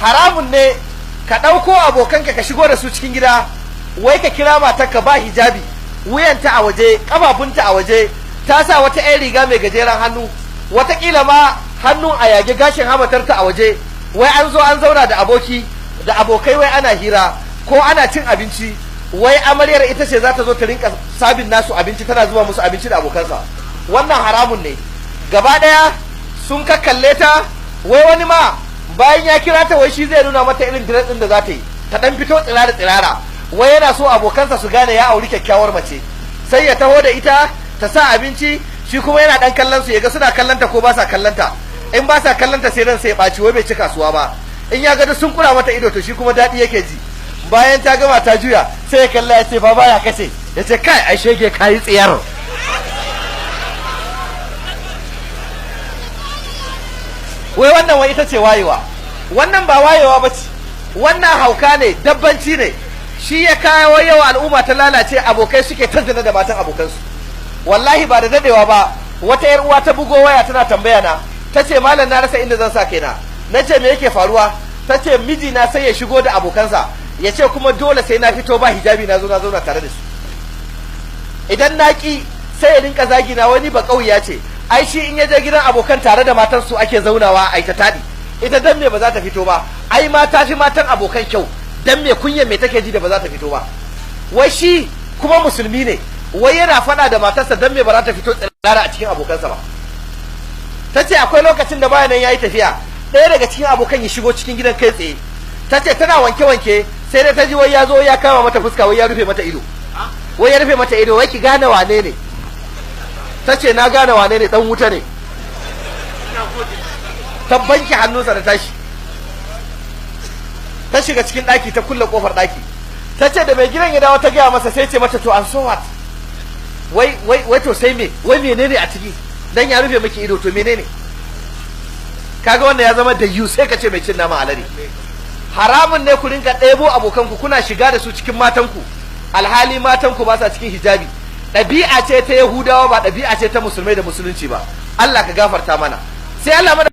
Haramun ne ka ɗauko abokanka ka shigo da su cikin gida, wai ka kira matarka ba hijabi, wuyanta a waje, kafafunta a waje, ta sa wata 'yan riga mai gajeren hannu, watakila ma hannun a yage, gashin hamatarta a waje, wai an zo an zauna da aboki da abokai, wai ana hira ko ana cin abinci, wai amaryar ita ce za ta zo ta rinka serving nasu abinci, tana zuba musu abinci da abokansa. Wannan haramun ne. Gaba daya sun kakkalle ta. Wai wani ma bayan ya kira ta, wai shi zai nuna mata irin dress din da za ta yi, ta dan fito tsirara tsirara, wai yana so abokansa su gane ya auri kyakkyawar mace. Sai ya taho da ita ta sa abinci, shi kuma yana dan kallon su, yaga suna kallon ta ko ba sa kallon ta. In ba sa kallon ta, sai ran sai ya ɓaci, wai bai ci kasuwa ba. In ya ga duk sun kura mata ido, to shi kuma daɗi yake ji. Bayan ta gama ta juya, sai ya kalla ya ce, "Baba, ya kace?" Ya ce, "Kai, ai shege, kayi tsiyar." Wai wannan wai ita ce wayewa? Wannan ba wayewa ba ce, wannan hauka ne, dabbanci ne. Shi ya kawo yawa al'umma ta lalace, abokai suke ta zina da matan abokansu. Wallahi ba da dadewa ba wata yar uwa ta bugo waya tana tambaya na, ta ce, "Malam, na rasa inda zan sa kaina." Na ce, "Me yake faruwa?" Ta ce, "Mijina sai ya shigo da abokansa, ya ce kuma dole sai na fito ba hijabi na zo na zauna tare da su. Idan na ki, sai ya rinka zagi na, wani ba kauya ce. Ai shi in ya je gidan abokan, tare da matan su ake zaunawa ai ta taɗi. Ita dan me ba za ta fito ba? Ai mata fi matan abokan kyau. Dan me? Kunya me take ji da ba za ta fito ba?" Wai shi kuma musulmi ne, wai yana faɗa da matarsa dan me ba za ta fito tsirara a cikin abokansa ba. Ta ce akwai lokacin da bayan nan yayi tafiya, ɗaya daga cikin abokan ya shigo cikin gidan kai tsaye. Ta ce tana wanke-wanke, sai dai ta ji wai ya zo ya kama mata fuska, wai ya rufe mata ido, wai ya rufe mata ido, wai ki gane wane ne. Ta ce, "Na gane wane ne, dan wuta ne." Ta banke hannunsa da tashi ta shiga cikin ɗaki, ta kulle kofar ɗaki. Ta ce da mai gidan ya dawo ta gaya masa, sai ce mata, "To, and so what?" Wai wai wai, to sai me? Wai menene a ciki dan ya rufe miki ido? To menene? Kaga wannan ya zama da yu, sai ka ce mai cin nama alade. Haramun ne ku rinka ɗebo abokanku kuna shiga da su cikin matanku, alhali matanku ba sa cikin hijabi. Ɗabi'a ce ta Yahudawa, ba ɗabi'a ce ta musulmai da musulunci ba. Allah ka gafarta mana. Sai Allah.